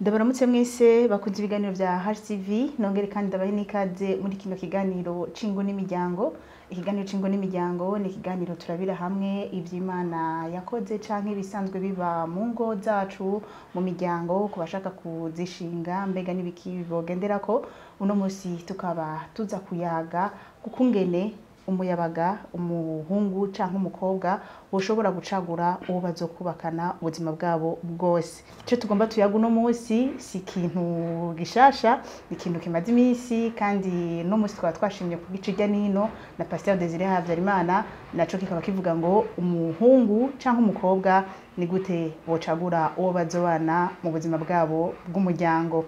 Ndabaramutse mwese bakunze ibiganiro bya HTV, nongere kandi ndabahe n'ikaze muri kino kiganiro c'ingo n'imiryango. Ikiganiro c'ingo n'imiryango ni ikiganiro turabira hamwe ivy'Imana yakoze canke ibisanzwe biba mu ngo zacu, mu miryango, ku bashaka kuzishinga, mbega n'ibiki bogenderako. Uno musi tukaba tuza kuyaga kukungene umuyabaga, umuhungu canke umukobwa boshobora gucagura uwo bazokubakana ubuzima bwabo bwose. Ico tugomba tuyaga uno musi si ikintu gishasha, ni ikintu kimaze imisi, kandi no musi tukaba twashimye kugica irya nino na Pasteur Desire Habyarimana, naco kikaba kivuga ngo umuhungu canke umukobwa ni gute bocagura uwo bazobana mu buzima bwabo bw'umuryango.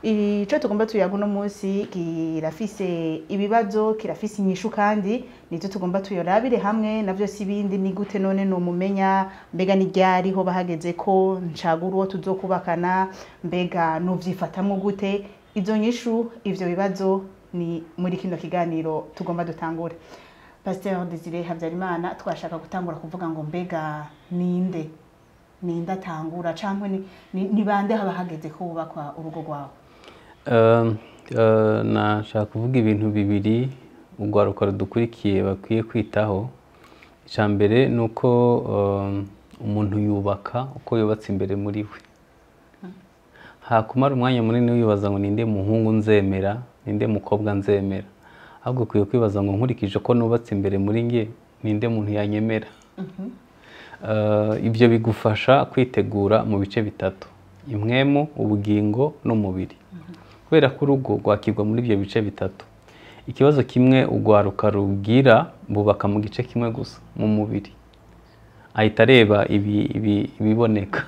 Ico tugomba tuyaga uno musi kirafise ibibazo, kirafise inyishu, kandi nivyo tugomba tuyorabire hamwe navyo si ibindi. Ni gute none nomumenya? Mbega ni ryari hoba hageze ko ncagura uwo tuzokubakana? Mbega novyifatamwo gute? Izo nyishu, ivyo bibazo ni muri kino kiganiro tugomba dutangure. Pasteur Desire Habyarimana, twashaka gutangura kuvuga ngo mbega ninde atangura, canke ni bande haba hageze ko wubakwa urugo rwawe? Nashaka kuvuga ibintu bibiri urwaruka rudukurikiye bakwiye kwitaho. Icya mbere ni uko umuntu yubaka uko yubatse imbere muri we. Hakumara umwanya munini wibaza ngo ninde muhungu nzemera, ninde mukobwa nzemera, ahubwo ukwiye kwibaza ngo nkurikije ko nubatse imbere muri nge, ninde muntu yanyemera. Ibyo bigufasha kwitegura mu bice bitatu: impwemu, ubugingo n'umubiri. Kubera ko urugo rwakirwa muri ibyo bice bitatu. Ikibazo kimwe urwaruka rugira, bubaka mu gice kimwe gusa, mu mubiri. Ahita areba ibiboneka: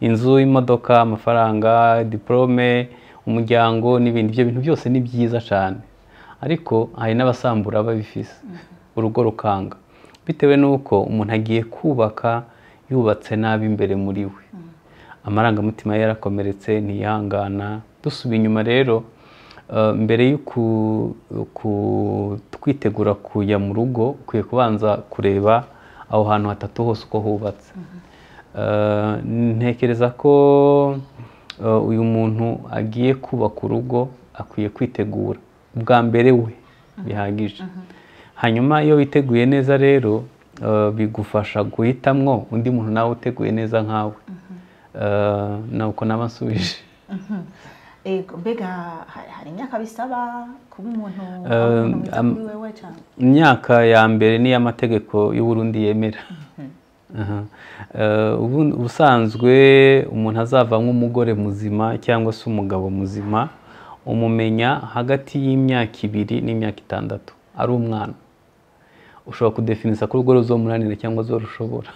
inzu, imodoka, amafaranga, diplôme, umuryango n'ibindi. Ibyo bintu byose ni byiza cyane, ariko hari n'abasambura babifise, urugo rukanga bitewe n'uko umuntu agiye kubaka yubatse nabi imbere muri we, amarangamutima ye yarakomeretse, ntiyihangana. Dusubiye inyuma rero, mbere yo kwitegura kujya mu rugo, ukwiye kubanza kureba aho hantu hatatu hose uko hubatse. Ntekereza ko uyu muntu agiye kubaka urugo akwiye kwitegura bwa mbere we bihagije. Hanyuma iyo witeguye neza rero, bigufasha guhitamwo undi muntu nawe uteguye neza nkawe. Nuko naba nsubije. Ego, mbega hari imyaka bisaba kuba umuntu aba umuntu mwiza kuri wewe cyane? Imyaka ya mbere niyo amategeko y'u Burundi yemera. Aha. Ubusanzwe umuntu azavamo umugore muzima cyangwa se umugabo muzima umumenya hagati y'imyaka 2 n'imyaka 6 ari umwana. Ushobora kudefinisa ko urugo ruzomunanira cyangwa azorushobora.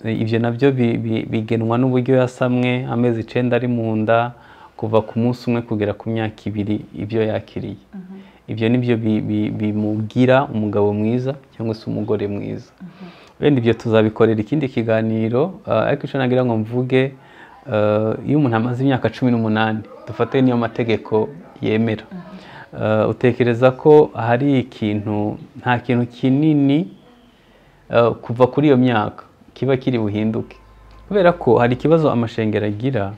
Ibyo nabyo bigenwa n'uburyo yasamwe, amezi 9 ari mu nda, kuva ku munsi umwe kugera ku myaka 2, ibyo yakiriye. Ibyo nibyo bimugira umugabo mwiza cyangwa se umugore mwiza. Wenda ibyo tuzabikorera ikindi kiganiro, ariko icyo nagira ngo mvuge, iyo umuntu amaze imyaka 18, dufate niyo mategeko yemera, utekereza ko hari ikintu, nta kintu kinini kuva kuri iyo myaka kiba kiri buhinduke, kubera ko hari ikibazo amashengero agira,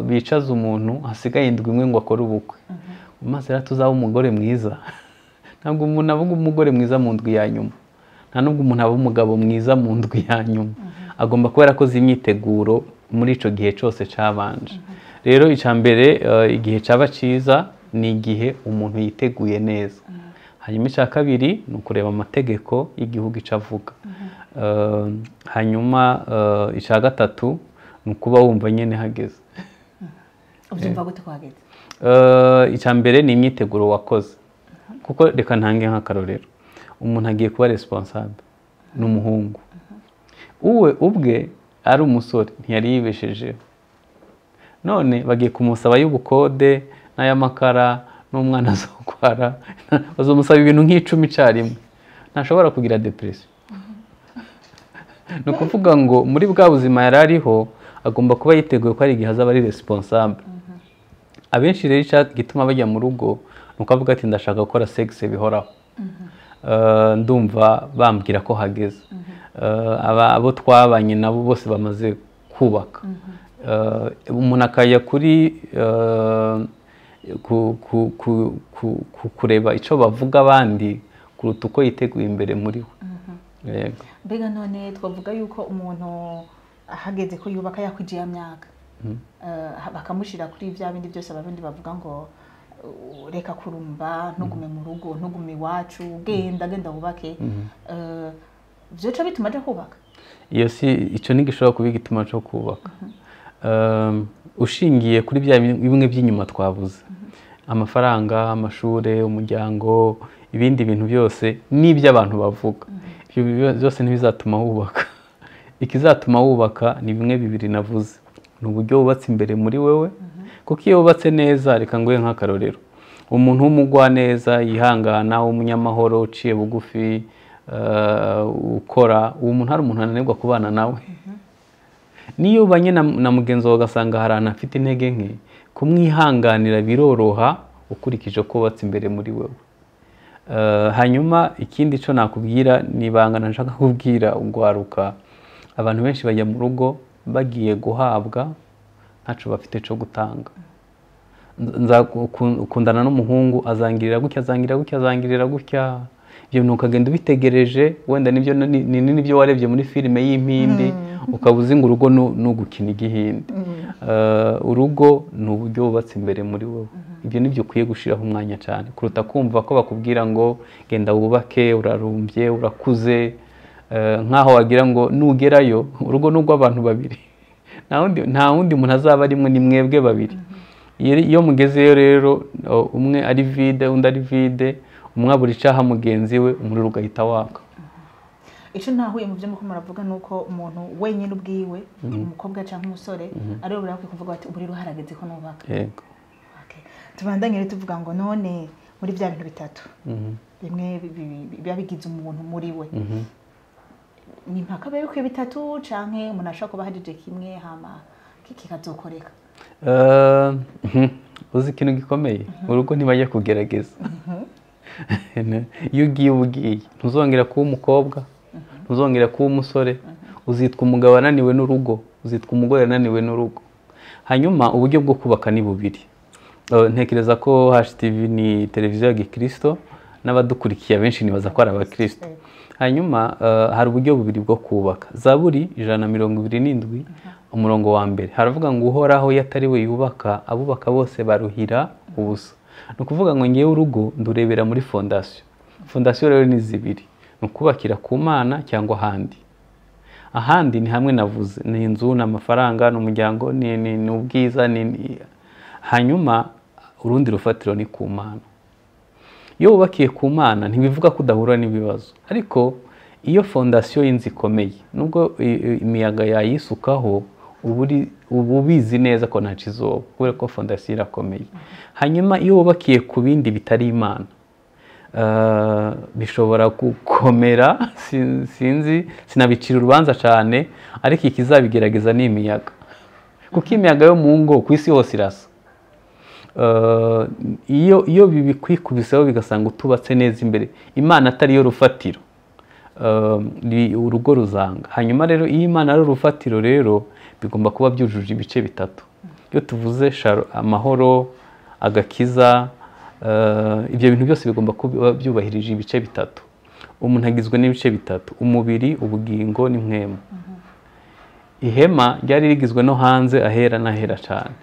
bicaza umuntu hasigaye indwi imwe ngo akore ubukwe, maze rero tuzaba umugore mwiza. Ntabwo umuntu aba umugore mwiza mu ndwi ya nyuma, nta nubwo umuntu aba umugabo mwiza mu ndwi ya nyuma. Agomba kuba yarakoze imyiteguro muri ico gihe cyose cabanje. Rero icya mbere, igihe caba ciza ni igihe umuntu yiteguye neza. Hanyuma icya kabiri ni ukureba amategeko y'igihugu ico avuga. Hanyuma icya gatatu ni ukuba wumva nyene hageze. Ubyumva gute ko hageze? Icya mbere ni imyiteguro wakoze, kuko reka ntange nk'akarorero. Umuntu agiye kuba responsable, ni umuhungu, uwe ubwe ari umusore ntiyari yibeshejeho, none bagiye kumusaba y'ubukode n'ay'amakara n'umwana azokwara, bazomusaba ibintu nk'icumi icyarimwe, ntashobora kugira depression. Ni ukuvuga ngo muri bwa buzima yari ariho agomba kuba yiteguye ko hari igihe azaba ari responsable. Abenshi rero igituma bajya mu rugo ni uko avuga ati ndashaka gukora sexe bihoraho. Ndumva bambwira ko hageze. Abo twabanye nabo bose bamaze kubaka. Umuntu akajya kuri kureba icyo bavuga abandi kuruta uko yiteguye imbere muri we. Yego. Mbega none twavuga yuko umuntu ahageze ko yubaka yakwijiye ya myaka, bakamushyira kuri bya bindi byose abarundi bavuga ngo reka kurumba, ntugume mu rugo, ntugume iwacu, genda genda wubake, byoca bituma aja kubaka? Iyo si icyo ntigishobora kuba igituma cyo kubaka. Ushingiye kuri bya bimwe by'inyuma twavuze, amafaranga, amashuri, umuryango, ibindi bintu byose n'ibyo abantu bavuga, ibyo byose ntibizatuma wubaka. Ikizatuma wubaka ni bimwe bibiri navuze, ni uburyo wubatse imbere muri wewe, kuko iyo wubatse neza, reka nguhe nk'akarorero, umuntu w'umugwaneza, yihangana, w'umunyamahoro, uciye bugufi, ukora, uwo muntu hari umuntu ananirwa kubana nawe. Niyo ubanye na mugenzi wawe ugasanga hari ahantu afite intege nke, kumwihanganira biroroha ukurikije uko wubatse imbere muri wewe. Hanyuma ikindi cyo nakubwira ni ibanga nashaka kubwira ugwaruka, abantu benshi bajya mu rugo bagiye guhabwa ntaco bafite cyo gutanga. Nzakundana n'umuhungu azangirira gutya, azangirira gutya, azangirira gutya, ibyo bintu ukagenda ubitegereje, wenda nibyo nibyo warebye muri filime y'impindi, ukaba uzi ngo urugo ni ugukina igihinde. Urugo ni uburyo wubatse imbere muri wowe. Ibyo nibyo ukwiye gushiraho umwanya cyane kuruta kumva ko bakubwira ngo genda wubake, urarumbye, urakuze, nkaho wagira ngo nugerayo urugo ni urw'abantu babiri, nta wundi muntu azaba arimwe, ni mwebwe babiri. Iyo mugezeyo rero umwe ari vide undi ari vide, umwe abura icaha mugenzi we, umuriro ugahita waka. Icyo ntahuye mu byo muko muravuga ni uko umuntu wenyine ubwiwe, umukobwa cyangwa umusore, ariwe burakwiye kuvuga ati umuriro harageze ko nubaka. Yego. Tubandanye rero tuvuga ngo none muri bya bintu bitatu bimwe biba bigize umuntu muri we, ni impaka biba bikwiye bitatu canke umuntu ashobora kuba ahagije kimwe hama kikazokoreka? Uzi ikintu gikomeye, urugo ntibajya kugerageza. Iyo ugiye uba ugiye, ntuzongera kuba umukobwa, ntuzongera kuba umusore, uzitwa umugabo ananiwe n'urugo, uzitwa umugore ananiwe n'urugo. Hanyuma uburyo bwo kubaka ni bubiri. Ntekereza ko HTV ni televiziyo ya gikristo, n'abadukurikiye benshi nibaza ko ari abakristo. Hanyuma hari uburyo bubiri bwo kubaka. Zaburi 127 umurongo wa mbere haravuga ngo Uhoraho iyo atari we yubaka, abubaka bose baruhira ubusa. Ni ukuvuga ngo ngewe urugo ndurebera muri fondasiyo. Fondasiyo rero ni zibiri, ni ukubakira ku Mana cyangwa ahandi. Ahandi ni hamwe navuze, ni inzu, ni amafaranga, ni umuryango, ni ubwiza, ni hanyuma urundi rufatiro ni ku Mana. Iyo wubakiye ku Mana ntibivuga ko udahura n'ibibazo, ariko iyo fondasiyo y'inzu ikomeye, nubwo imiyaga yayisukaho, uba ubizi neza ko nta kizoba, kubera ko fondasiyo irakomeye. Hanyuma iyo wubakiye ku bindi bitari Imana, bishobora gukomera, sinzi, sinabicira urubanza cyane, ariko ikizabigerageza ni imiyaga, kuko imiyaga yo mu ngo ku isi hose irasa. Iyo bibikwikubiseho bigasanga utubatse neza imbere, Imana atari yo rufatiro, urugo ruzanga. Hanyuma rero iyo Imana ari urufatiro rero bigomba kuba byujuje ibice bitatu. Iyo tuvuze amahoro, agakiza, ibyo bintu byose bigomba kuba byubahirije ibice bitatu. Umuntu agizwe n'ibice bitatu: umubiri, ubugingo n'impwemu. Ihema ryari rigizwe no hanze, ahera n'ahera cyane.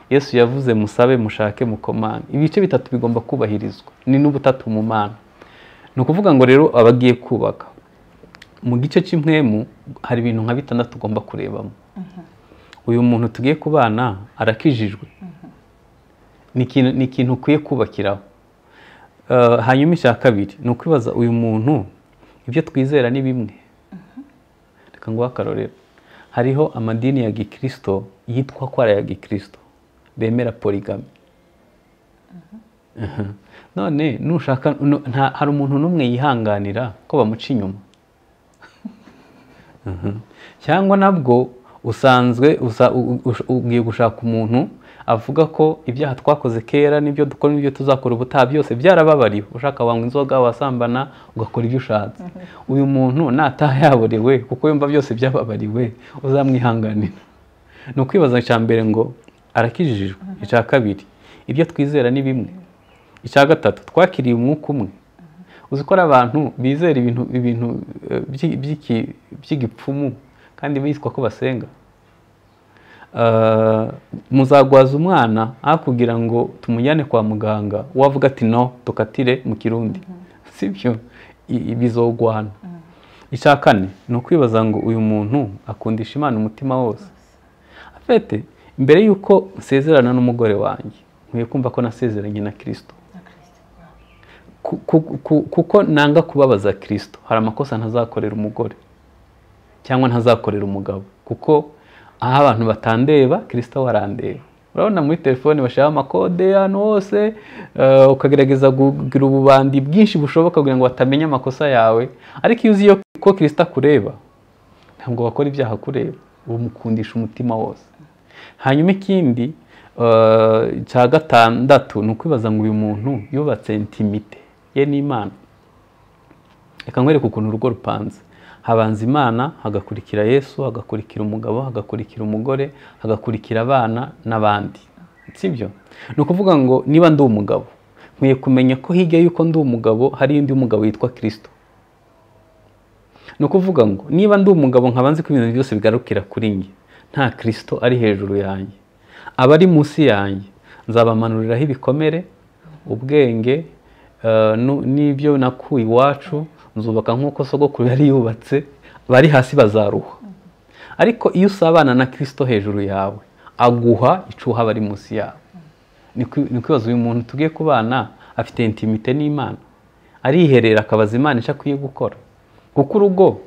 Yesu yavuze musabe, mushake, mukomange. Ibice bitatu bigomba kubahirizwa, ni n'ubutatu mu Mana. Ni ukuvuga ngo rero abagiye kubaka mu gice cy'impwemu hari ibintu nka bitandatu ugomba kurebamo. Uyu muntu tugiye kubana arakijijwe, ni ikintu ukwiye kubakiraho. Hanyuma icya kabiri ni ukwibaza uyu muntu ibyo twizera ni bimwe. Reka nguhe akarorero, hariho amadini ya gikristo yitwa ko ari aya gikristo bemera polygamy. None nushaka, hari umuntu n'umwe yihanganira ko bamuca inyuma? Cyangwa nabwo usanzwe ugiye gushaka umuntu avuga ko ibyaha twakoze kera n'ibyo dukora n'ibyo tuzakora ubutaha byose byarababariwe, ushaka wanywa inzoga, wasambana, ugakora ibyo ushatse. Uyu muntu nataha yaborewe kuko yumva byose byababariwe, uzamwihanganira? Ni ukwibaza icya mbere ngo arakijijwe, icya kabiri ibyo twizera ni bimwe, icya gatatu twakiriye umwuka umwe. Uzi ko ari abantu bizera ibintu by'igipfumu kandi bitwa ko basenga. Muzagwaza umwana aho kugira ngo tumujyane kwa muganga, wavuga ati no tukatire mu Kirundi, sibyo, bizogwana. Icya kane ni ukwibaza ngo uyu muntu akundisha Imana umutima wose. Afete mbere yuko nsezerana n'umugore wanjye nkwiye kumva ko nasezeranye na Kristo, kuko nanga kubabaza Kristo. Hari amakosa ntazakorera umugore cyangwa ntazakorera umugabo, kuko aho abantu batandeba Kristo warandeba. Urabona muri telefone bashaka amakode hano hose, ukagerageza kugira ububandi bwinshi bushoboka kugira ngo batamenya amakosa yawe, ariko iyo uzi ko Kristo akureba ntabwo wakora ibyaha kureba, umukundisha umutima wose. Hanyuma ikindi cya gatandatu ni ukwibaza ngo uyu muntu yubatse intimite ye n'Imana. Reka nkwereke ukuntu urugo rupanze. Habanza Imana, hagakurikira Yesu, hagakurikira umugabo, hagakurikira umugore, hagakurikira abana n'abandi, sibyo? Ni ukuvuga ngo niba ndi umugabo nkwiye kumenya ko hirya y'uko ndi umugabo hari undi mugabo witwa Kristo. Ni ukuvuga ngo niba ndi umugabo nkaba nzi ko ibintu byose bigarukira kuri njye, nta Kristo ari hejuru yanjye, abari munsi yanjye nzabamanuriraho ibikomere, ubwenge n'ibyo nakuye iwacu, nzubaka nk'uko sogokuru yari yubatse, bari hasi bazaruha. Ariko iyo usabana na Kristo hejuru yawe, aguha icuha bari munsi yawe. Ni kwibaza uyu muntu tugiye kubana afite intimite n'Imana, ariherera akabaza Imana icyo akwiye gukora. Kuko urugo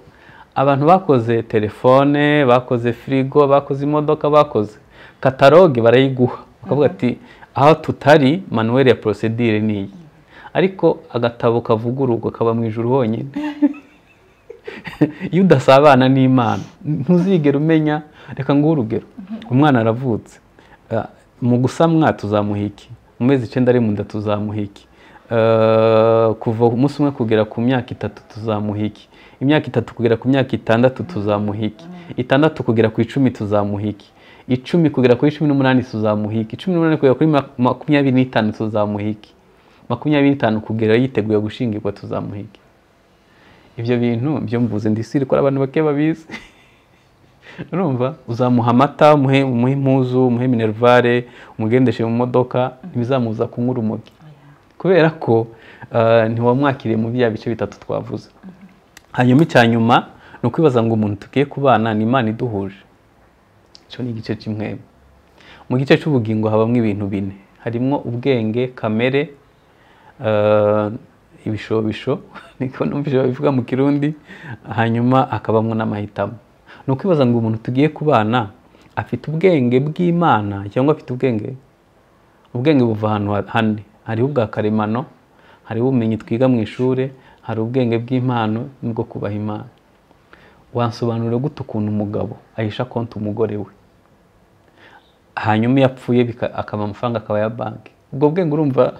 abantu bakoze telefone, bakoze firigo, bakoze imodoka, bakoze kataloge barayiguha, bakavuga ati aho tutari manuel ya procedure ni iyi. Ariko agatabo kavuga urugo kaba mu ijuru honyine. Iyo udasabana n'Imana ntuzigera umenya. Reka nguhe urugero, umwana aravutse, mu gusamwa tuzamuha iki, mu mezi 9 ari mu nda tuzamuha iki, kuva umunsi umwe kugera ku myaka 3 tuzamuha iki, imyaka 3 kugera ku myaka 6 tuzamuha iki, 6 kugera ku 10 tuzamuha iki, 10 kugera kuri 18 tuzamuha iki, 18 kugera kuri 25 tuzamuha iki, 25 kugera yiteguye gushingirwa tuzamuha iki. Ibyo bintu byo mvuze ndisiri ko abantu bake babizi. Urumva uzamuha amata, umuhe impuzu, umuhe minervare, umugendeshe mu modoka, ntibizamuza kunywa urumogi, kubera ko ntiwamwakiriye mu bya bice bitatu twavuze. Hanyuma icya nyuma ni ukwibaza ngo umuntu tugiye kubana ni Imana iduhuje. Icyo ni igice cy'imwemu. Mu gice cy'ubugingo habamo ibintu bine, harimo ubwenge, kamere, ibishobisho niko numvise babivuga mu Kirundi, hanyuma akabamwo n'amahitamo. Ni ukwibaza ngo umuntu tugiye kubana afite ubwenge bw'Imana cyangwa afite ubwenge buva ahantu hane. Hariho ubwa karemano, hariho ubumenyi twiga mu ishuri, hari ubwenge bw'impano n'ubwo kubaha Imana. Wansobanurira gute ukuntu umugabo ahisha konti umugore we, hanyuma iyo apfuye akaba amafaranga akaba ya banki? Ubwo bwenge urumva,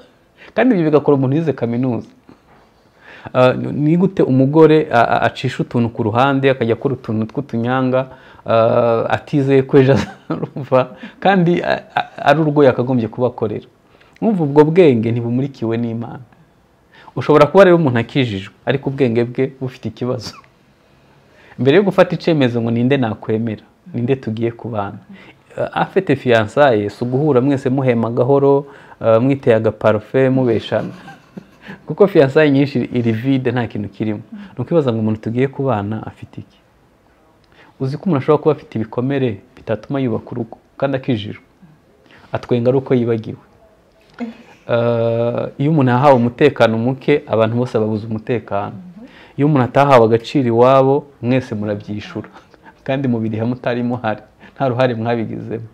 kandi ibyo bigakora umuntu yize kaminuza. Ni gute umugore acisha utuntu ku ruhande akajya akora utuntu tw'utunyanga atizeye ko ejo azarumva, kandi ari urwo yakagombye kubakorera? Mwumva ubwo bwenge ntibumurikiwe n'Imana. Ushobora kuba rero umuntu akijijwe ariko ubwenge bwe bufite ikibazo. Mbere yo gufata icyemezo ngo ninde nakwemera, ninde tugiye kubana, afite fiançailles, si uguhura mwese muhema gahoro, mwiteye agaparufe, mubeshana, kuko fiançailles nyinshi iri vide, nta kintu kirimo. Ni ukwibaza ngo umuntu tugiye kubana afite iki. Uzi ko umuntu ashobora kuba afite ibikomere bitatuma yubaka urugo kandi akijijwe, atwenga ari uko yibagiwe. Iyo umuntu yahawe umutekano muke, abantu bose babuze umutekano. Iyo umuntu atahawe agaciro iwabo, mwese murabyishura, kandi mubiri hamwe mutari muhari, nta ruhare mwabigizemo.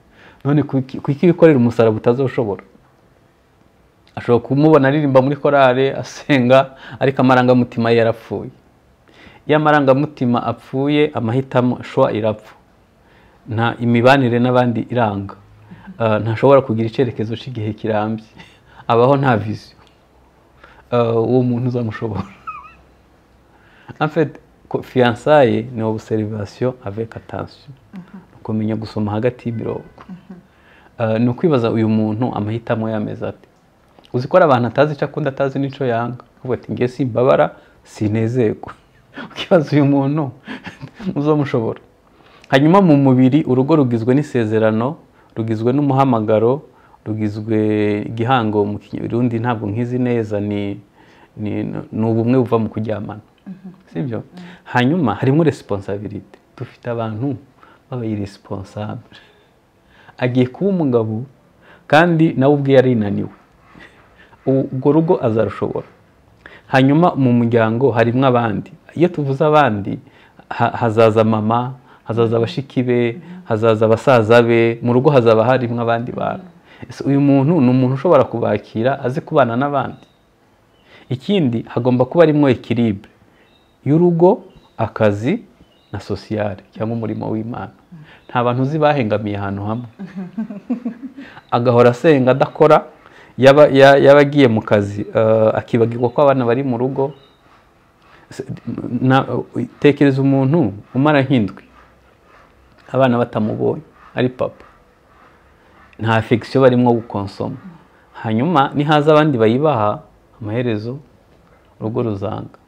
None kuki wikorera umusaraba utazoshobora? Ashobora kumubona aririmba muri korale asenga, ariko amarangamutima ye yarapfuye. Iyo amarangamutima apfuye, amahitamo shwa irapfa, nta imibanire n'abandi iranga, ntashobora kugira icyerekezo cy'igihe kirambye, abaho nta vision. Uwo muntu uzamushobora. En fait, fiançailles ni observation avec attention. Kumenya gusoma hagati y'imirongo. Ni ukwibaza uyu muntu amahitamo yameze ate. Uzi ko ari abantu atazi icyo akunda, atazi n'icyo yanga, uvuga ati ngiye simbabara sinezerwa. Ukibaza uyu muntu muzomushobora. Hanyuma mu mubiri, urugo rugizwe n'isezerano, rugizwe n'umuhamagaro, rugizwe igihango mu Kirundi ntabwo nkizi neza, ni ubumwe buva mu kuryamana, sibyo? Hanyuma harimo responsibility. Dufite abantu baba irresponsable. Agiye kuba umugabo kandi nawe ubwe yarinaniwe, ubwo rugo azarushobora. Hanyuma mu muryango harimo abandi. Iyo tuvuze abandi, hazaza mama, hazaza abashiki be, hazaza abasaza be, mu rugo hazaba harimo abandi bantu. Uyu muntu ni umuntu ushobora kubakira, azi kubana n'abandi. Ikindi hagomba kuba harimo équilibre y'urugo, akazi na sociale cyangwa umurimo w'Imana. Nta bantu uzi bahengamiye ahantu hamwe, agahora asenga adakora, yaba agiye mu kazi akibagirwa ko abana bari mu rugo. Tekereza umuntu umara nk'indwi abana batamubonye, ari papa, nta affection barimo gukonsoma. Hanyuma nihaza abandi bayibaha, amaherezo urugo ruzanga.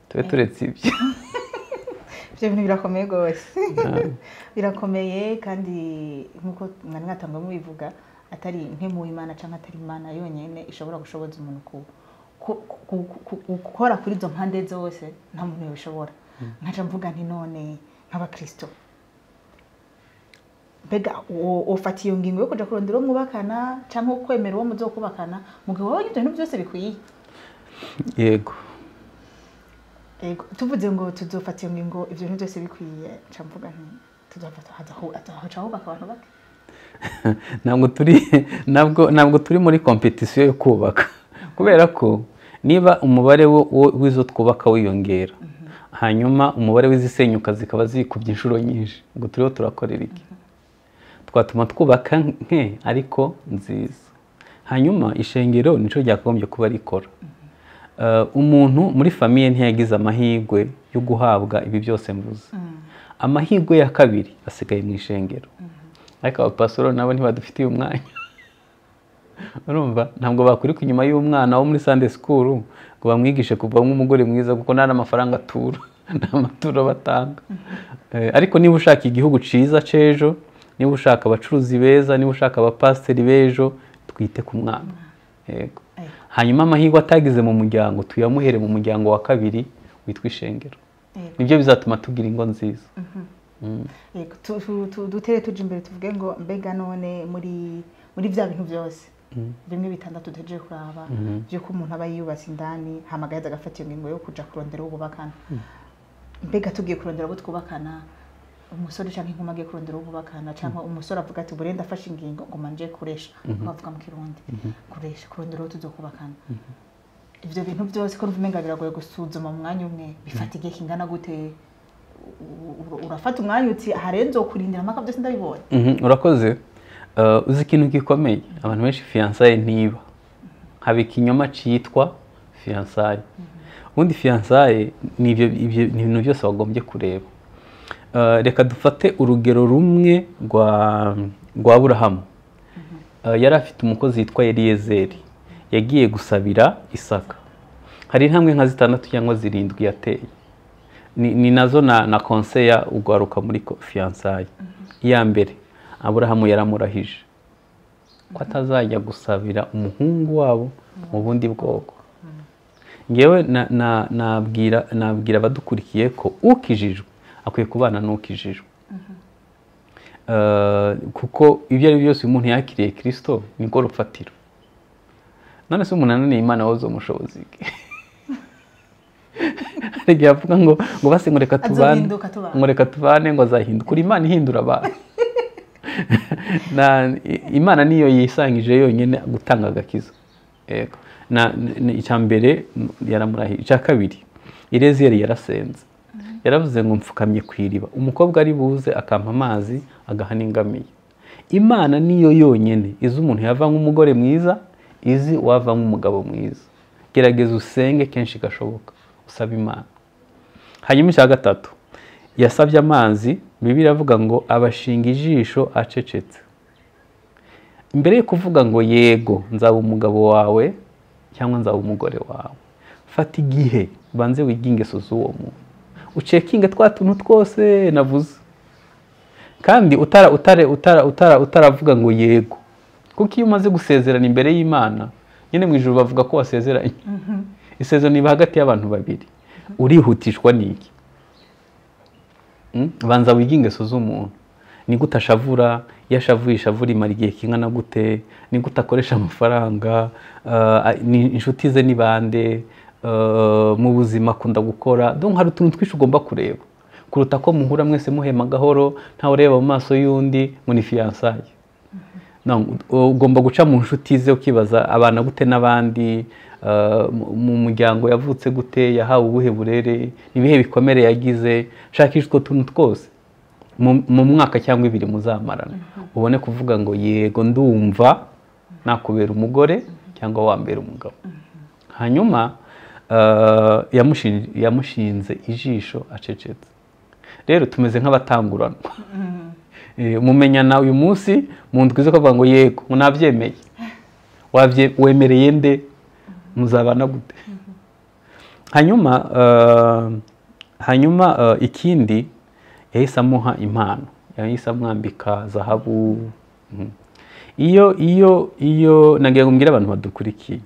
Tube turetse ibyo. Ibyo bintu birakomeye rwose, birakomeye. Kandi nk'uko mwari mwatanga mubivuga, atari nk'emu Imana cyangwa atari Imana yonyine ishobora gushoboza umuntu gukora kuri izo mpande zose, nta muntu yabishobora. Nkaca mvuga nti none nk'abakristo, mbega ufata iyo ngingo yo kuja kurondera uwo mwubakana cyangwa kwemera uwo muzokubakana mu gihe wowe ibyo bintu byose bikwiye? Yego. Yego, tuvuze ngo tuzofata iyo ngingo ibyo bintu byose bikwiye, nca mvuga nti tuzofata haca hubaka abantu bake. Ntabwo turi muri competition yo kubaka, kubera ko niba umubare w'izo twubaka wiyongera, hanyuma umubare w'izisenyuka zikaba zikubye inshuro nyinshi, ngo turiho turakorera iki? Twatuma twubaka nke ariko nziza. Hanyuma ishengero nico ryagombye kuba rikora. Umuntu muri famille ntiyagize amahirwe yo guhabwa ibi byose mvuze. Amahirwe ya kabiri asigaye mu ishengero. Ariko abapasoro nabo ntibadufitiye umwanya. Urumva ntabwo bakurika inyuma y'umwana wo muri Sunday school ngo bamwigishe kuvamo umugore mwiza, kuko nta n'amafaranga atura, nta maturo batanga. Ariko niba ushaka igihugu ciza c'ejo, niba ushaka abacuruzi beza, niba ushaka abapasiteri b'ejo, twite ku mwana. Yego. Hanyuma amahirwe atagize mu muryango tuyamuhere mu muryango wa kabiri witwa ishengero. Nibyo bizatuma tugira ingo nziza. Yego, dutere tuje imbere tuvuge ngo mbega none muri bya bintu byose bimwe bitandatu dutegereje kuraba by'uko umuntu aba yiyubatse indani, hamagaye agafata iyo ngingo yo kuja kurondera uwo bubakana. Mbega tugiye kurondera abo twubakana, umusore cyangwa inkumi agiye kurondera uwo bubakana, cyangwa umusore avuga ati burenda afashe ingingo ngo manje kuresha, bavuga mu Kirundi kuresha, kurondera uwo tuzokubakana. Ibyo bintu byose ko umenga biragoye gusuzuma mu mwanya umwe, bifata igihe kingana gute? Urafata umwanya uti harenzo kurindira amaka byose ndabibonye. Urakoze. Uzi ikintu gikomeye, abantu benshi fiançailles ntiba, haba ikinyoma citwa fiançailles. Ubundi fiançailles ni ibyo ibintu byose wagombye kureba. Reka dufate urugero rumwe rwa Aburahamu. Yari afite umukozi yitwa Eliyezeri, yagiye gusabira Isaka. Hari intambwe nka 6 cyangwa 7 yateye, ni nazo na conseil ugaruka muri fiançailles. Iya mbere, Aburahamu yaramurahije ko atazajya gusabira umuhungu wabo mu bundi bwoko. Ngewe nabwira abadukurikiye ko ukijijwe akwiye kubana n'ukijijwe. Kuko ibyo ari byose umuntu yakiriye Kristo niko rufatiro. None se umuntu ananiye Imana wowe uzomushoboza iki? Hari igihe avuga ngo base ngo reka tubane, ngo reka tubane, ngo azahinduka. Uri Imana ihindura abantu. Imana niyo yisangije yonyine gutanga agakiza. Yego. Na icya mbere yaramurahiye. Icya kabiri, Eliyezeri yarasenze. Yaravuze ngo mfukamye ku iriba, umukobwa ari buze akampa amazi agaha n'ingamiya. Imana niyo yonyine izi umuntu yava nk'umugore mwiza, izi wava nk'umugabo mwiza. Gerageza usenge kenshi gashoboka, usaba Imana. Hanyuma icya gatatu, yasabye amazi Bibiliya iravuga ngo abashinga ijisho acecetse. Mbere yo kuvuga ngo yego nzaba umugabo wawe cyangwa nzaba umugore wawe, fata igihe ubanze wige ingeso z'uwo muntu, ucekinge twa tuntu twose navuze, kandi utara utare utara utara utaravuga ngo yego, kuko iyo umaze gusezerana imbere y'Imana nyine mu ijuru bavuga ko wasezeranye. Isezerano iba hagati y'abantu babiri, urihutishwa n'iki? Banza wige ingeso z'umuntu. Ni gute ashavura? Iyo ashavuye ishavura imara igihe kingana gute? Ni gute akoresha amafaranga? Inshuti ze ni bande? Mu buzima akunda gukora? Donc hari utuntu twinshi ugomba kureba kuruta ko muhura mwese muhema gahoro, ntawe ureba mu maso y'undi ngo ni fiançailles. Ugomba guca mu nshuti ze ukibaza abana gute n'abandi, mu muryango yavutse gute, yahawe ubuhe burere, ibihe bikomere yagize. Shakisha utwo tuntu twose mu mwaka cyangwa ibiri muzamarana, ubone kuvuga ngo yego ndumva nakubera umugore cyangwa wambera umugabo. Hanyuma yamushinze ijisho acecetse. Rero tumeze nk'abatanguranwa, mumenyana uyu munsi mu ndwi zo kuvuga ngo yego nabyemeye, wemereye nde, muzabana gute? Hanyuma ikindi yahise amuha impano, yahise amwambika zahabu. Iyo nagiye kumbwira abantu badukurikiye,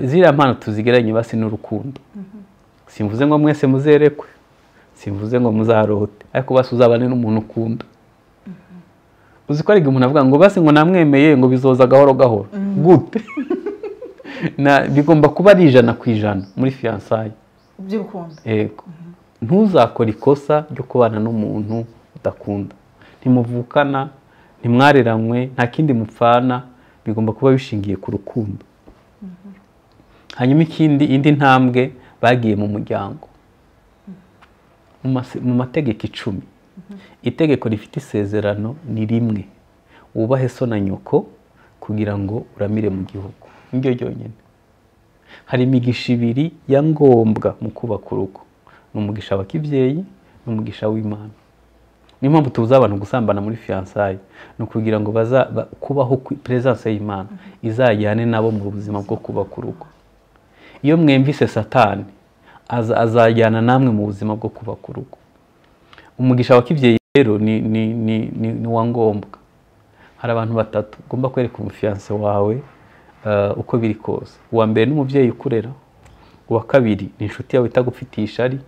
ziriya mpano tuzigeranye basi n'urukundo. Simvuze ngo mwese muzerekwe, simvuze ngo muzarote, ariko basi uzabane n'umuntu ukunda. Uzi ko ari umuntu avuga ngo basi ngo namwemeye ngo bizoza gahoro gahoro gute? Na bigomba kuba ari 100% muri fiançailles by'urukundo. Yego. Ntuzakora ikosa ryo kubana n'umuntu udakunda, ntimuvukana, ntimwareranywe, nta kindi mupfana, bigomba kuba bishingiye ku rukundo. Hanyuma ikindi, indi ntambwe, bagiye mu muryango. Mu mategeko 10, itegeko rifite isezerano ni rimwe: wubahe so na nyoko kugira ngo uramire mu gihugu. Niryo ryonyine. Hari imigisha ibiri ya ngombwa mu kubaka urugo: ni umugisha wa kibyeyi n'umugisha w'Imana. Niyo mpamvu tubuza abantu gusambana muri fiançailles, ni ukugira ngo baza kubaho presence y'Imana izajyane nabo mu buzima bwo kubaka urugo. Iyo mwemvise Satani azajyana namwe mu buzima bwo kubaka urugo. Umugisha wa kibyeyi rero ni wa ngombwa. Hari abantu batatu ugomba kwereka umufiance wawe uko biri kose. Uwa mbere ni umubyeyi ukurera, uwa kabiri ni inshuti yawe itagufitiye ishari,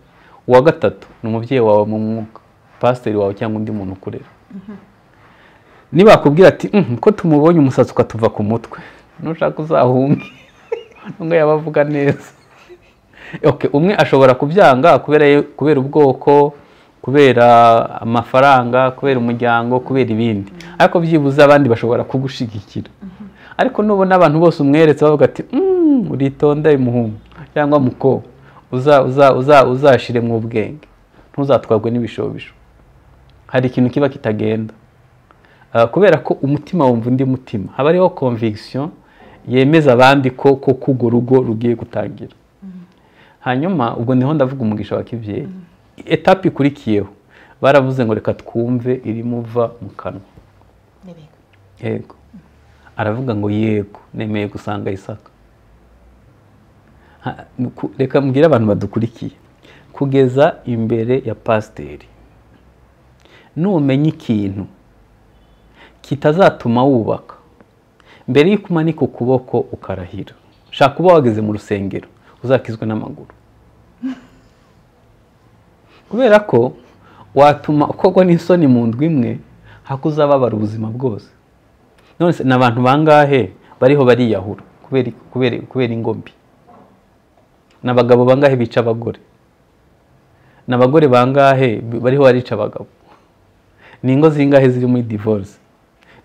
uwa gatatu ni umubyeyi wawe mu mwuka, pasiteri wawe cyangwa undi muntu ukurera. Niba akubwira ati ko tumubonye umusatsi ukatuva ku mutwe, nushaka uzahunge, nubwo yaba avuga neza. Okay, umwe ashobora kubyanga kubera ubwoko, kubera amafaranga, kubera umuryango, kubera ibindi, ariko byibuze abandi bashobora kugushigikira. Ariko nubona abantu bose umweretse bavuga ati uritonde muhungu cyangwa mukobwa, uzashire mu ubwenge, ntuzatwagwe n'ibishobisho. Hari ikintu kiba kitagenda, kubera ko umutima wumva undi mutima, haba hariho conviction yemeza abandi ko kugo rugo rugiye gutangira. Hanyuma ubwo niho ndavuga umugisha wa kibyeyi. Etape ikurikiyeho baravuze ngo reka twumve irimuva mu kanwa. Yego. Aravuga ngo yego nemeye gusanga Isaka. Reka mbwire abantu badukurikiye, kugeza imbere ya pasiteri, numenya ikintu kitazatuma wubaka, mbere y'uko umanika ukuboko ukarahira, shaka kuba wageze mu rusengero uzakizwe n'amaguru, kubera ko watuma ukogwa n'isoni mu ndwi imwe, hakuzababara ubuzima bwose. None se n'abantu bangahe bariho bariyahura kubera ingombi? N'abagabo bangahe bica abagore? N'abagore bangahe bariho barica abagabo? Ni ingo zingahe ziri muri divorce?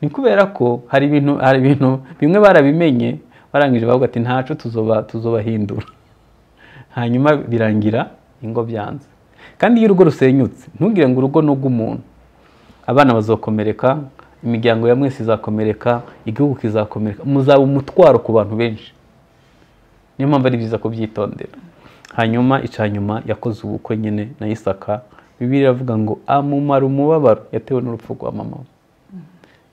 Ni kubera ko hari ibintu bimwe barabimenye, barangije bavuga ati ntaco tuzobahindura. Hanyuma birangira ingo byanze. Kandi iyo urugo rusenyutse, ntugire ngo urugo n'ug'umuntu. Abana bazokomereka, imiryango ya mwese izakomereka, igihugu kizakomereka, muzaba umutwaro ku bantu benshi. Niyo mpamvu ari byiza kubyitondera. Hanyuma icanyuma yakoze ubukwe nyine na Isaka, Bibiliya iravuga ngo amumara umubabaro yatewe n'urupfu rwa mama we.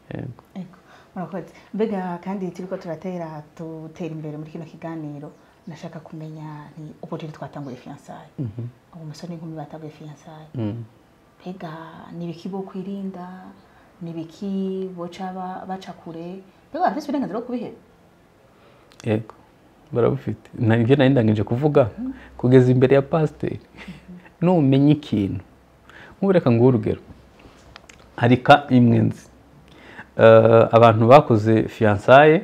Yego. Ego, murakoze. Mbega kandi turiko turatera tutera imbere muri kino kiganiro, nashaka kumenya ni ubu rero twatanguye fiançailles, ubu umusore n'inkumi batanguye fiançailles, mbega ni ibiki bo kwirinda, ni ibiki boca baca kure, mbega barafise uburenganzira bwo kubiheba? Yego, barabufite. Ibyo nari ndangije kuvuga kugeza imbere ya pasiteri, numenya ikintu nk'ubu, reka nguhe urugero. Hari ka imwe nzi, abantu bakoze fiançailles,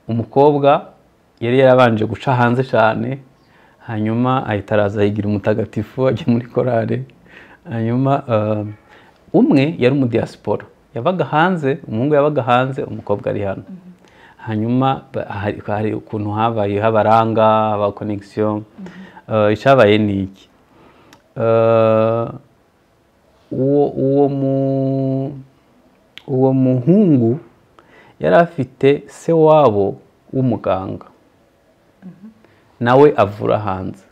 umukobwa yari yarabanje guca hanze cyane, hanyuma ahita araza yigira umutagatifu, ajya muri korale. Hanyuma umwe yari umudiyasipora, yabaga hanze, umuhungu yabaga hanze, umukobwa ari hano. Hanyuma hari ukuntu habaye habaranga haba connection. Icyabaye ni iki? Uwo muhungu yari afite se wabo w'umuganga, nawe avura hanze.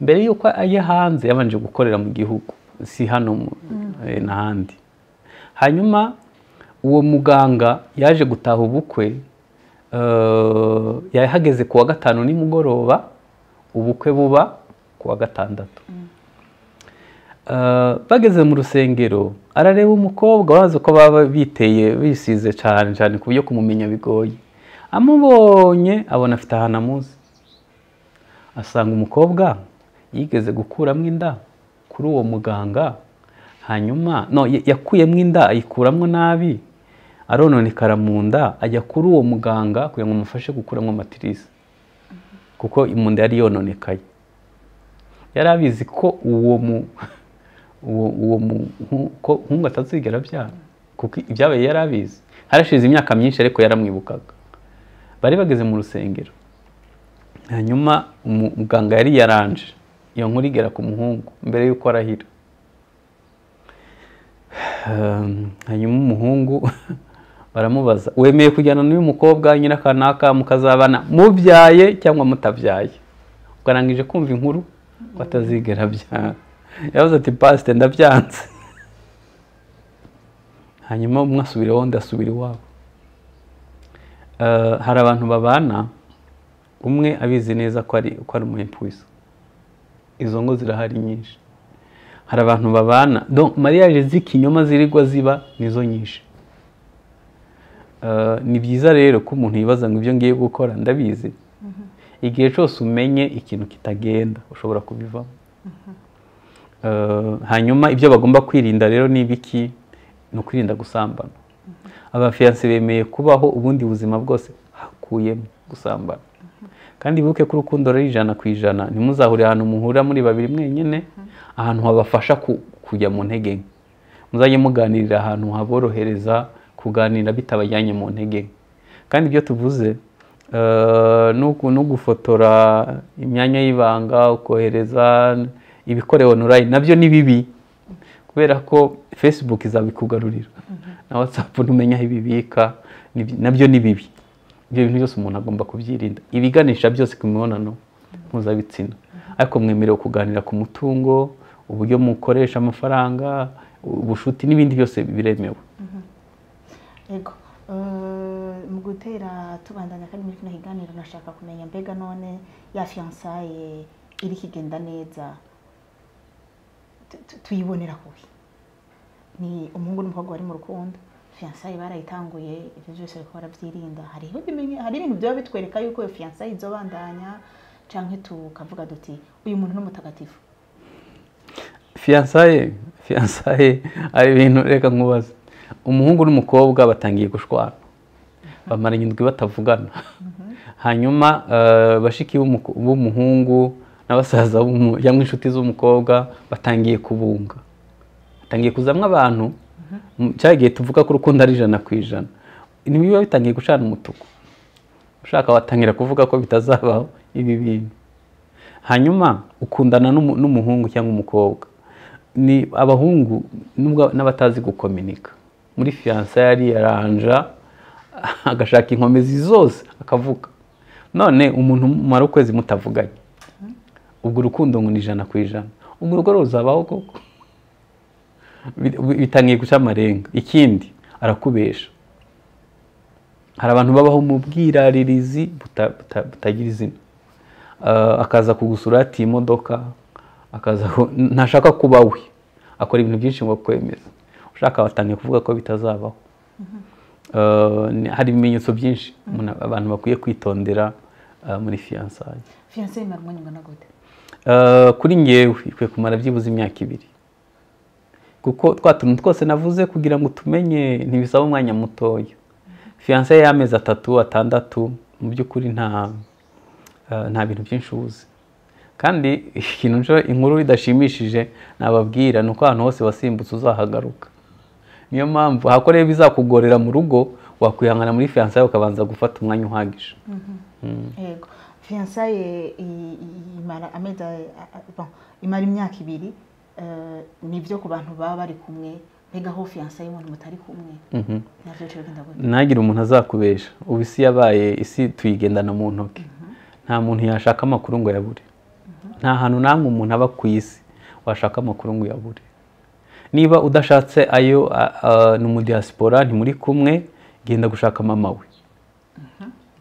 Mbere y'uko ajya hanze yabanje gukorera mu gihugu, si hano n'ahandi. Hanyuma uwo muganga yaje gutaha ubukwe, yahageze ku wa gatanu nimugoroba, ubukwe buba ku wa gatandatu. Bageze mu rusengero arareba umukobwa, bazi ko baba biteye bisize cyane cyane ku buryo kumumenya bigoye. Amubonye abona afite ahantu amuzi, asanga umukobwa yigeze gukuramo inda kuri uwo muganga. Hanyuma no yakuyemo inda, ayikuramo nabi, arononekara mu nda, ajya kuri uwo muganga kugira ngo amufashe gukuramo matrice, kuko mu nda yari yononekaye. Yari abizi ko uwo muhungu atazigera abyara, kuko ibyabaye yari abizi. Harashize imyaka myinshi ariko yaramwibukaga. Bari bageze mu rusengero, hanyuma umuganga yari yaranje iyo nkuru igera ku muhungu mbere y'uko arahira. Hanyuma umuhungu baramubaza, wemeye kujyana n'uyu mukobwa nyirakanaka mukazabana mubyaye cyangwa mutabyaye? Ubwo arangije kumva inkuru ko atazigera abyara, yavuze ati pasite ndabyanze. Hanyuma umwe asubira iwabo, undi asubira iwabo. Hari abantu babana umwe abizi neza ko ari umuimpuisa, izo ngo zirahari nyinshi. Hari abantu babana, donc mariage z'ikinyoma zirirwa ziba nizo nyinshi. Ni byiza rero ko umuntu yibaza ngo ibyo ngiye gukora ndabizi. Igihe cyose umenye ikintu kitagenda ushobora kubivamo. Hanyuma ibyo bagomba kwirinda rero ni ibiki? Ni ukwirinda gusambana. Abafiyanse bemeye kubaho ubundi buzima bwose hakuyemo gusambana. Kandi ibuke ko urukundo ruri 100%, ntimuzahurire ahantu muhurira muri babiri mwenyine, ahantu habafasha kujya mu ntege nke. Muzajye muganirira ahantu haborohereza kuganira bitabajyanye mu ntege nke. Kandi ibyo tuvuze no gufotora imyanya y'ibanga, ukohereza ibikorewe online, nabyo ni bibi, kubera ko Facebook izabikugarurira na WhatsApp ntumenya aho ibibika, nabyo ni bibi. Ibyo bintu byose umuntu agomba kubyirinda, ibiganisha byose ku mibonano mpuzabitsina. Ariko mwemerewe kuganira ku mutungo, uburyo mukoresha amafaranga, ubushuti n'ibindi byose biremewe. Yego, mu gutera tubandanya kandi muri kino kiganiro nashaka kumenya mbega none ya fiançailles iri kigenda neza tuyibonera kuki? Ni umuhungu n'umukobwa bari mu rukundo, fiançailles barayitanguye, ibyo byose bariko barabyirinda. Hariho hari ibintu byaba bitwereka yuko iyo fiançailles izobandanya, canke tukavuga duti uyu muntu ni umutagatifu? Fiançailles ari ibintu, reka nkubaze. Umuhungu n'umukobwa batangiye gushwana, bamara indwi batavugana. Hanyuma bashiki b'umuhungu n'abasaza cyangwa inshuti z'umukobwa batangiye kubunga, batangiye kuzamwa abantu. Cyagiye tuvuga ko urukundo ari 100%, nibiba bitangiye gucana umutuku, ushaka watangira kuvuga ko bitazabaho ibi bintu. Hanyuma ukundana n'umuhungu cyangwa umukobwa, ni abahungu n'abatazi gukominika. Muri fiançailles yari yaranja agashaka inkomezi zose akavuga. None umuntu mumara ukwezi mutavuganye, ubwo urukundo ngo ni 100%, ubwo urugo ruzabaho koko? Bitangiye guca amarenga. Ikindi arakubesha. Hari abantu babaho mu bwiraririzi butagira izina. Akaza kugusura ati imodoka, akaza ntashaka kuba we, akora ibintu byinshi ngo akwemeze. Ushaka batangiye kuvuga ko bitazabaho. Hari ibimenyetso byinshi abantu bakwiye kwitondera muri fiançailles. Fiançailles imara umwanya ungana gute? Kuri ngewe ikwiye kumara byibuze imyaka 2, kuko twa tuntu twose navuze kugira ngo tumenye ntibisaba umwanya mutoya. Fiançailles y'amezi 3 6 mu by'ukuri nta bintu byinshi ubuze. Kandi ikintu nco inkuru idashimishije nababwira nuko ahantu hose wasimbutse uzahagaruka. Niyo mpamvu hakoreye bizakugorera mu rugo, wakwihangana muri fiançailles ukabanza gufata umwanya uhagije. Yego, fiançailles imara amezi, bon, imara imyaka 2, nivyo ku bantu baba bari kumwe. Mbega ho fiançailles umuntu mutari kumwe navyo cyo bigenda gute? Ntagire umuntu azakubesha. Ubu isi yabaye isi tuyigendana mu ntoki. Nta muntu yashaka amakuru ngo yabure. Nta hantu namwe umuntu aba ku isi washaka amakuru ngo yabure. Niba udashatse ayo ni mu diaspora ntimuri kumwe, genda gushaka mama we,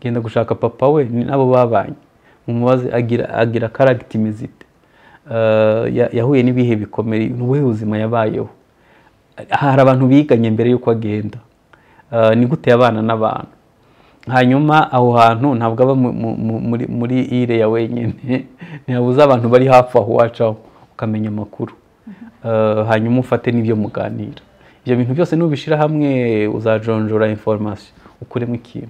genda gushaka papa we, nabo babanye, mumubaze agira character imeze ite, yahuye n'ibihe bikomeye, n'ubuhe buzima yabayeho. Hari abantu biganye mbere yuko agenda, ni gute yabana n'abantu. Hanyuma aho hantu ntabwo aba muri ire ya wenyine, ntihabuze abantu bari hafi aho wacaho ukamenya amakuru. Hanyuma ufate n'ibyo muganira. Ibyo bintu byose nubishira hamwe uzajonjora information ukuremo ikintu.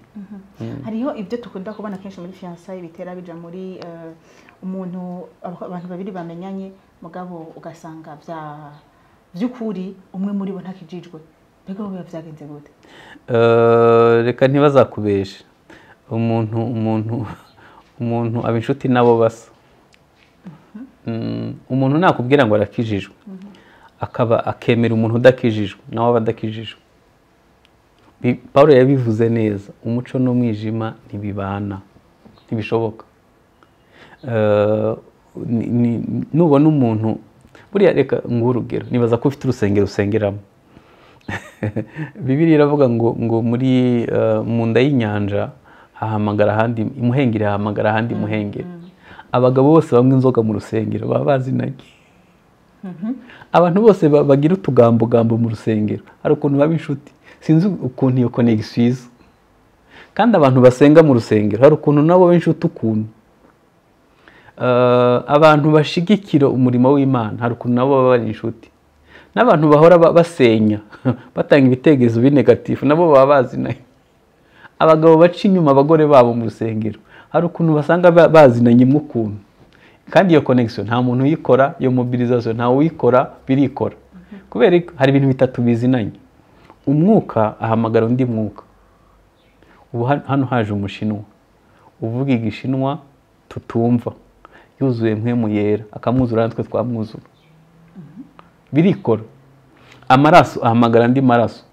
Hariho ibyo dukunda kubona kenshi muri fiançailles bitera bija muri umuntu, abantu babiri bamenyanye, mugabo ugasanga by'ukuri umwe muri bo ntakijijwe. Mbega biba byagenze gute? Reka ntibazakubeshe. Umuntu aba inshuti nabo basa. Umuntu nakubwira ngo arakijijwe, akaba akemera umuntu udakijijwe, nawe aba adakijijwe. Paul yabivuze neza, umuco n'umwijima ntibibana, ntibishoboka. Nubona umuntu buriya, reka nguhe urugero, nibaza ko ufite urusengero usengeramo. Bibiliya iravuga ngo muri mu nda y'inyanja hahamagara ahandi imuhengeri, hahamagara ahandi imuhengeri. Abagabo bose banywa inzoga mu rusengero baba bazinanye. Abantu bose bagira utugambogambo mu rusengero, hari ukuntu baba inshuti, sinzi ukuntu iyo connection iza. Kandi abantu basenga mu rusengero hari ukuntu nabo baba inshuti ukuntu. Abantu bashigikira umurimo w'Imana hari ukuntu nabo baba bari inshuti. N'abantu bahora basenya batanga ibitekerezo binegatifu nabo baba bazinanye. Abagabo baca inyuma abagore babo mu rusengero hari ukuntu basanga bazinanye mu kuntu. Kandi iyo connection nta muntu uyikora, iyo mobilisation nta uyikora, birikora. Kubera hari ibintu bitatu bizinanye. Umwuka ahamagara undi mwuka. Ubu hano haje umushinwa uvuga igishinwa tutumva, yuzuye mpwemu yera, akamwuzura natwe twamwuzura. Birikora. Amaraso ahamagara andi maraso.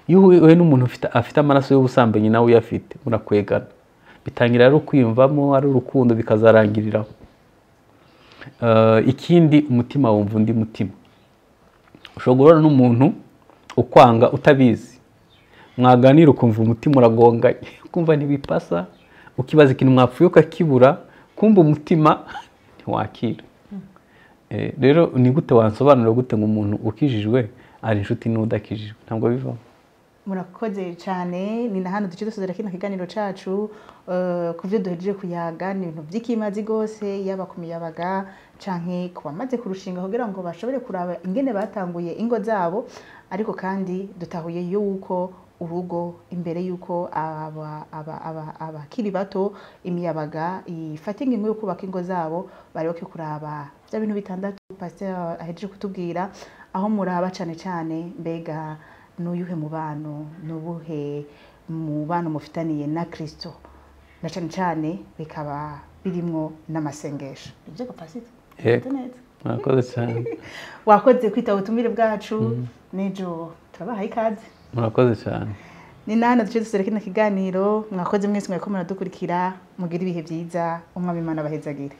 Iyo uhuye n'umuntu afite amaraso y'ubusambanyi nawe uyafite, murakwegana. Bitangira ari ukwiyumvamo, ari urukundo, bikazarangiriraho. Ikindi umutima wumva undi mutima. Ushobora guhura n'umuntu ukwanga utabizi, mwaganira ukumva umutima uragonganye, ukumva ntibipasa, ukibaza ikintu mwapfuye ukakibura, kumva umutima ntiwakira. Rero ni gute wansobanura gute ngo umuntu ukijijwe ari inshuti n'udakijijwe? Ntabwo bivaho. Murakoze cyane. Ni na hano duce dusozera kino kiganiro cacu. Ku byo duhejeje kuyaga ni ibintu by'ikimazi gose, yaba ku miyabaga canke ku bamaze kurushinga kugira ngo bashobore kuraba ingene batanguye ingo zabo. Ariko kandi dutahuye yuko urugo imbere yuko abakiri bato imiyabaga ifata ingingo yo kubaka ingo zabo, bari bakwiye kuraba bya bintu bitandatu Pasteur ahejeje kutubwira, aho muraba cane cane mbega n'uyuhe mubano, n'ubuhe mubano mufitaniye na Kristo, na cane cane bikaba birimwo n'amasengesho. Ibyo Pasteur? Yego. Murakoze cyane. Wakoze kwitaba ubutumire bwacu, n'ejo turabahaye ikaze. Murakoze cyane. Ni nana duce dusere kino kiganiro. Mwakoze mwese mwariko muradukurikira, mugire ibihe byiza, umwami Imana abahezagire.